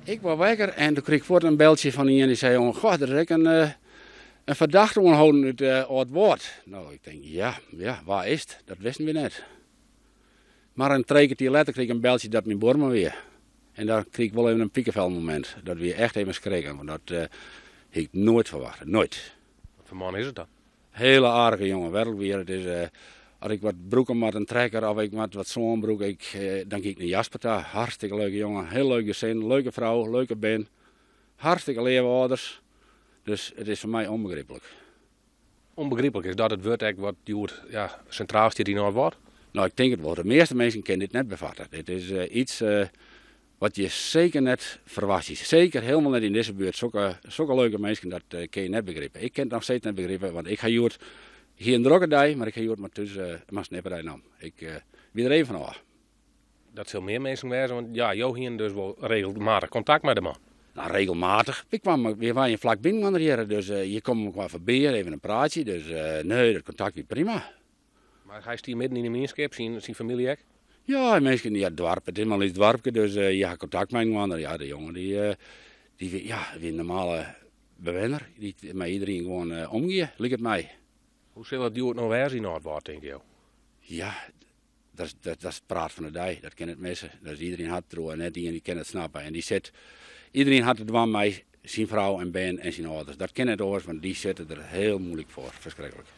Ik waard wekker en doe krige ik fuort in beltsje fan ien dy sei oan, goh, der is ek in, eh, in ferdachte oanholden út uh, Aldwâld. No, ik tink, ja, ja, wa is it? Dat wisten we net. Mar in trije kertier letter krige ik in beltsje dat myn buorman wie. En dan krige ik wol even in pikefelmomint. Dat wie echt even skrikken, want dat uh, hie ik noait ferwachte. Noait. Wat foar man is it dan? Hele aardige jonge, werklik wier. It is, uh, as ik wat brûke moat, in trekker of ik moat wat sân brûke, ik, uh, dan gean ik nei Jasper ta. Hartstikke leuke jonge, heel leuk gesin, leuke frou, leuke bern. Hartstikke leave âlders. Dus it is foar my ûnbegryplik. Ûnbegryplik, is dat it wurd ek wat hjoed ja, sintraal stiet yn Aldwâld? No, ik tink it wol. De measte minsken kinne dit net befatte. Dit is uh, iets uh, wat je seker net ferwachtsje. Seker hielendal net yn dizze buert. Sokke, sokke leuke minsken, dat uh, kin je net begripe. Ik kin it noch steeds net begripe, want ik ha hjoed hie in drokke dei, mar ik ha hjoed mar thús uh, mar snipperij nommen. Ik uh, wie der even fan ôf. Dat sil mear minsken wêze, want ja, jo hienen dus wol regelmatich kontakt mei de man. No, regelmatich. We kwamen, we waren flak binnen hjir, dus uh, je komme elkoar foarby, even in praatsje. Dus uh, nee, dat kontakt wie prima. Mar hy stie midden yn de mienskip, syn, syn famylje ek? Ja, minsken, ja, it doarp, it is mar in lyts doarpke, dus uh, je ha kontakt mei inoar. Ja, de jonge dy, uh, dy ja, wie in normale bewenner, dy't mei iderien gewoan uh, omgie, liket my. Hoe sil it hjoed no wêze yn Aldwâld, tinke jo? Ja, dat is, dat, dat is praat fan de dei, dat kin net misse. Dat is, iderien hat it deroer, net ien dy kin it snappe. En dy sit, iderien hat te dwaan mei syn frou en bern en syn âlders. Dat kin net oars, want dy sitte der hiel muoilik foar, ferskriklik.